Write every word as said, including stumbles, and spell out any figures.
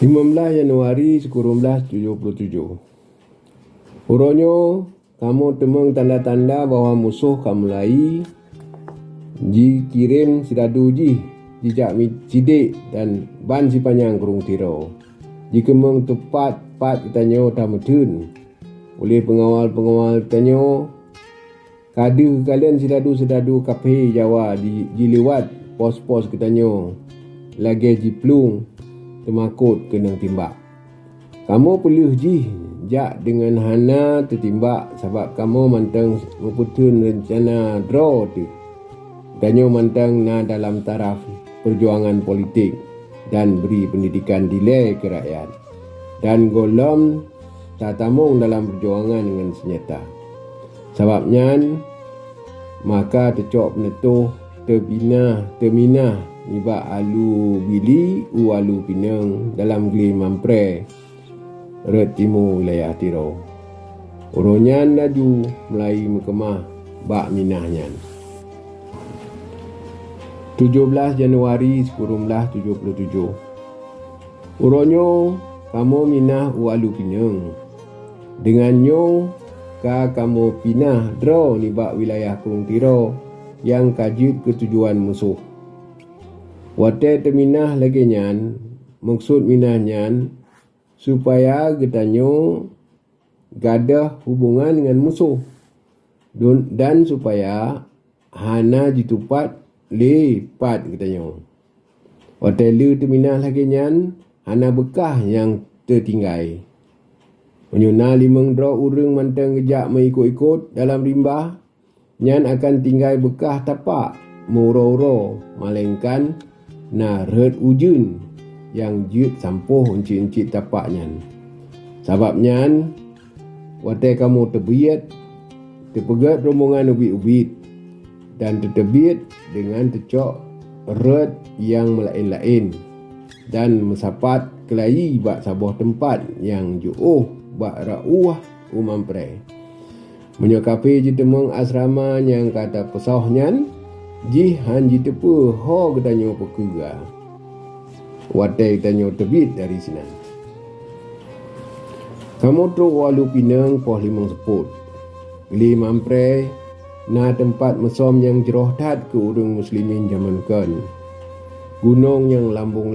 Limong blaih Januari sikureueng blaih tujoh puluh tujoh. Uroe nyoe kamoe teumeung tanda-tanda bahwa musoh ka mulai jikirém sidadu jih jijak mi-, sidek dan ban sipanyang Krueng Tiro. Jikeumeung teupat pat geutanyoe tameutheun. Uléh peungawal-peungawal geutanyoe, ka deuh geukalon sidadu-sidadu kafé Jawa di-, jiliwat pos-pos geutanyoe lagée jiplueng teumakot keunong timbak. Kamoe peuleueh jih jak deungon hana teutimbak sabab kamoe mantong meupeutheun reuncana droe teuh. Geutanyoe mantong na dalam taraf peujuangan politik dan bri peundidikan dilée keu rakyat. Dan gohlom tatamong dalam peujuangan ngon seunyata. Sabab nyan, maka teucok peuneutôh teubinah, teuminah nibak Alu Bili u Alu Pinong dalam Glé Mamprée, rot timu wilayah Tiro. Uroe nyan laju mulai meukeumah bak minah nyan. Tujoh blaih Januari sikureueng blaih tujoh puluh tujoh. Uroe nyoe kamoe minah u Alu Pinong. Deungon nyoe ka kamoe pinah droe nibak wilayah Krueng Tiro nyang ka jeuet keu tujuan musoh. Watée teuminah lagée nyan, meukeusut minah nyan supaya geutanyoe gadôh hubongan ngon musoh, dun-, dan supaya hana jitupat lé pat geutanyoe. Watée le teuminah lagée nyan, hana beukah nyang teutinggai. Meunyoe na limong droe ureuëng mantong geujak meuikot-ikot dalam rimba, nyan akan tinggai beukah tapak meuuroe-uroe, malaingkan na rhot ujeuen nyang jeuet sampoh euncit-euncit tapak nyan. Sabab nyan, watée kamoe teubiet, teupeugét rombongan ubit-ubit, dan teuteubiet deungon teucok rhot nyang meulaén-laén, dan meusapat keulayi bak saboh teumpat nyang jiôh bak rot u Mamprée. Meunyoe kafé jiteumeung asrama nyang ka tapeusoh nyan, jih hán jiteupeu ho geutanyoe peukeue watée geutanyoe teubiet dari sinan. Kamoe trok u Alu Pinong poh limong seupôt. Glé Mamprée na teumpat meusom nyang jroh that keu ureuëng muslimin jamén kon. Gunong nyang lambông